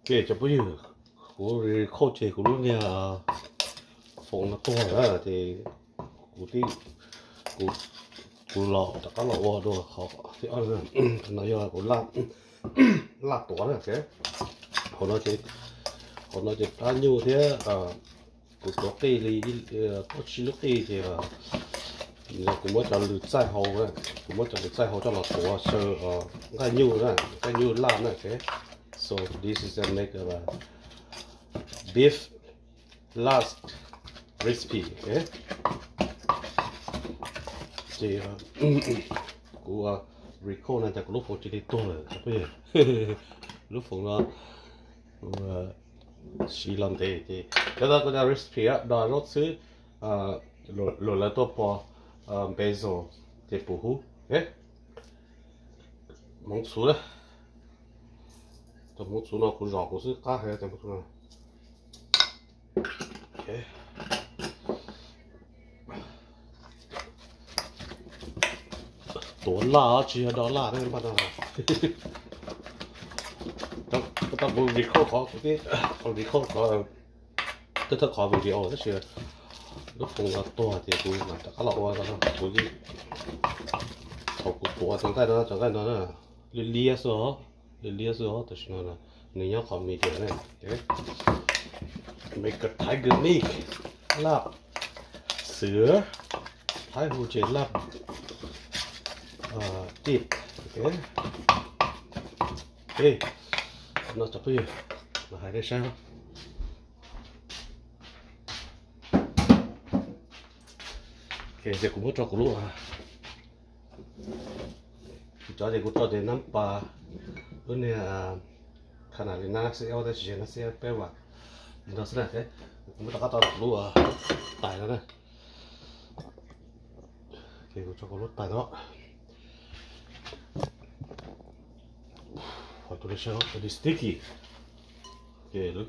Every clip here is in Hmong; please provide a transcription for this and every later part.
Ok, cov phooj ywg, kuv record ces kuv lub niag foom no tuag na ces kuv tib, kuv, kuv los rov qab los ua dua qhov thib ob. No yog kuv laj tuav na. Hauv no ces, hauv no ces plab nyuj thiab kuv tuav qij li kaum tsib lub qij ces kuv muab cov lws txaij hau, kuv muab cov lws txaij hau coj los tuav xyaw nqaij nyuj na, nqaij nyuj laj na. So this is a make a beef lard recipe. Ces kuv record no ces kuv lub foom cia li tuag lawm. Lub foom no siv los ntev ces cov tau kuv cov recipe do zaub txhwb luam lawv tuaj pov basil ces pum hub. Hmoov txhuv na, tus hmoov txhuv no kuv zom kuv xwb qab heev tus hmoov txhuv no. Tuav laj tsis yog do laj npaj no. Tau kuv record qhov kuv tib, record qhov, twb thawj qhov video tab sis lub foom no tuag ces kuv mam rov qab los ua kuv, thaum kuv tuav cov nqaij no, cov nqaij no liab liab xwb os, liab liab xwb os, tam sim no nws nyob qhov medium na. Make a tiger meat, laj xiv, Thaib hu ces laj dip. Ok, no cov phooj ywg, los hais nej saib. Ok, ces kuv muab tso kuv lub, kuv cov ces kuv tso ces nab pas, lub niag khana li nab xib tab sis nab xib peb vas li no xwb na. Kuv muab rov qab tso kuv lub tais no na. Ok, kuv tso kuv lub tais no. Hos tus li saib, sticky. Ok, lub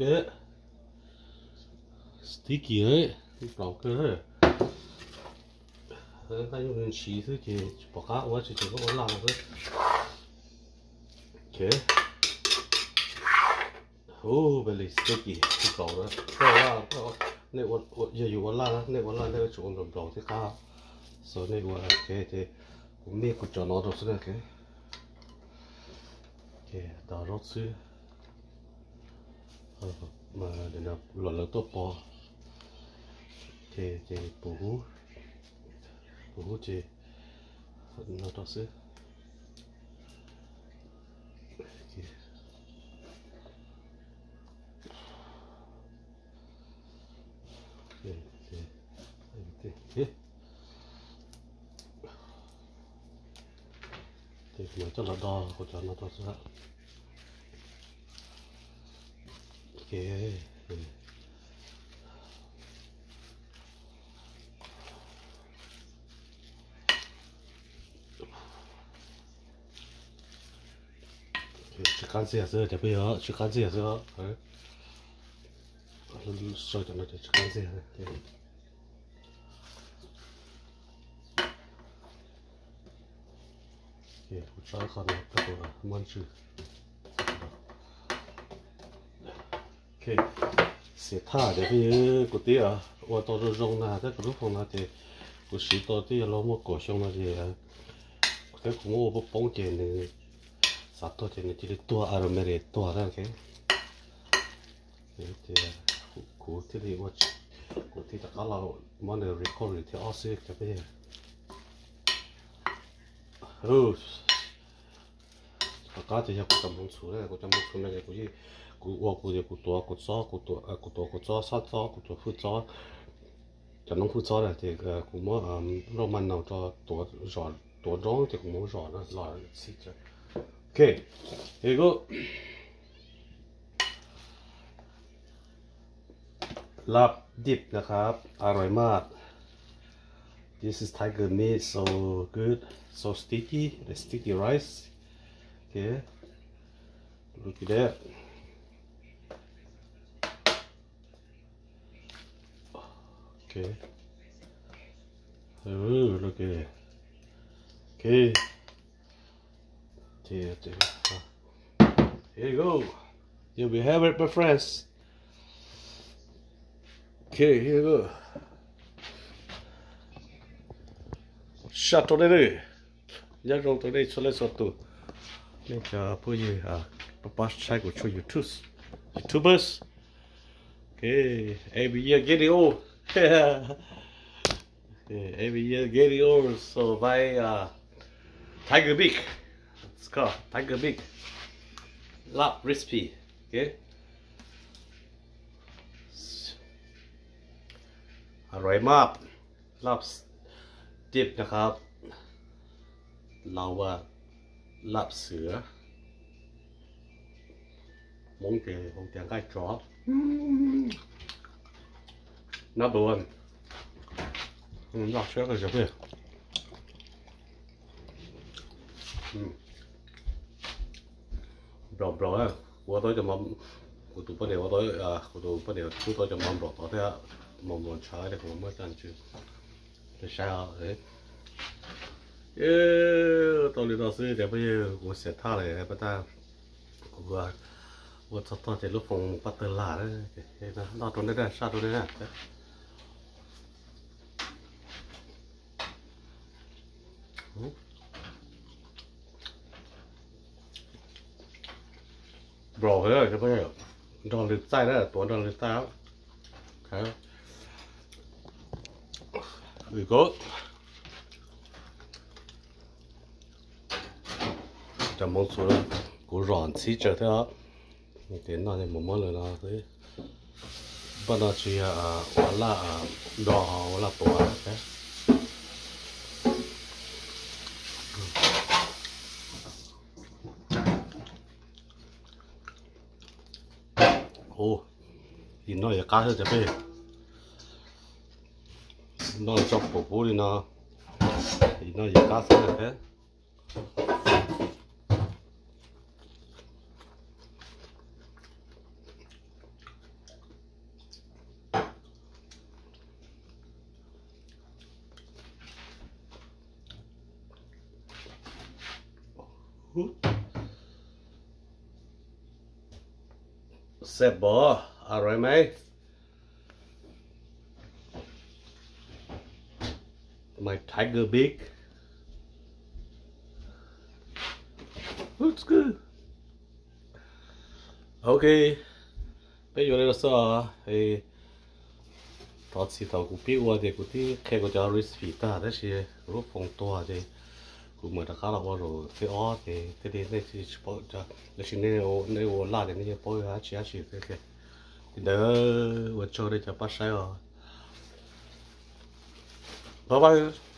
sticky, plaus kawg. Nqaij nyuj ntshiv xwb ces tsis pom qab ua tsis, ces koj ua laj no xwb. Ok. Hu, very sticky, plaus na. Nej, yog yus ua laj na, nej ua laj nej tsum ua nplaum nplaum thiaj qab. So nej ua, ok, ces kuv mix kuv cov no rau xwb na. Ok, do zaub txhwb, luam lawv tuaj pov, ces pum hub, pum hub ces no rau xwb. Ces kuv mam coj los do kuv cov no rau xwb. Ok. Tsis qab ntxiag xwb cov phooj ywg, tsis qab ntxiag xwb. Saib cov no ces tsis qab ntxiag. Kuv tso ib qho no rau kuv muab ntsws. Ok, xiam thaj cov phooj ywg, kuv twb ua tau zoo zoo na, thiab kuv lub foom no ces kuv siv tau twb yog los muaj kaum xyoo no ces kuv thiab kuv muab ua poob poob ces nws xav tuag ces nws cia li tuag, automatic tuag na. Ok, ces kuv thiaj li ua, kuv thiaj rov qab los muab nws recovery thiab ob xwb cov phooj ywg. Tom qab ces yog kuv cov hmoov txhuv na, kuv cov hmoov txhuv no ces kuv, kuv ua kuv ces kuv tuav kuv txob, kuv tuav kuv txob, sab txob, kuv tuav hwj txob, cov noob hwj txob na ces kuv muab lauj maj naus rau tuav zom, tuav nroo ces kuv muab zom no los txhij. Ok, ces kuv ลาบดิบนะครับ อร่อยมาก This is tiger meat, so good, so sticky, the sticky rice. Okay, look at that. Okay. Ooh, look at it. Okay. Here you go. You'll be having it, my friends. Okay, here we go. Sab rau nej, nyob zoo rau nej txhua leej txhua tus, nej cov phooj ywg pab saib kuv tshooj YouTube, YouTubers. Okay, every year getting old. Every year getting old, so buy uh, Tiger Beak. It's called Tiger Beak. Lab recipe. Okay. อร่อยมาก lab dip นะครับ เราว่า lab เสือ Hmoob ces hu tias nqaij tsov. Number one. Noj siab kawg cov phooj ywg. Nplaum nplaum, kuv ua tau cov mov, kuv tus poj niam ua tau, kuv tus poj niam tub tau cov mov nplaum tod thiab, mov nplaum ntshav thiab kuv muab coj ntsis saib. Tau li no xwb cov phooj ywg, kuv xiam thaj lawm pab tag, kuv ua txog tog ces lub foos mus pab tawg lam. Noj rau nej, saj rau nej. Nplaum, nrog lwm txaij na, tuav nrog lwm txaij. Cov hmoov txhuv kuv zom ntxhib tsawv thiab, ces noj mus muab lawm no. Npaj no tsis yog ua laj do, ua laj tuav. Ua, yim no yim qab xwb cov phooj ywg. Noj tso pum pub li no, yim no yim qab xwb thiab. Xav pom, a, right, mate? My Tiger Beak. Looks good. Ok, peb yuav li no xwb os. Thov txim thaum kuv pib ua ces kuv twb qhia kuv cov recipe tag tab sis kuv lub foos tuag ces kuv mam rov qab los ua zaum thib ob ces thiaj li nej tsis paub, tab sis nej ua laj ces nej yeej paub dab tsi dab tsi thiab. Li ntawd ua tsaug nej cov pab saib os. Bye bye.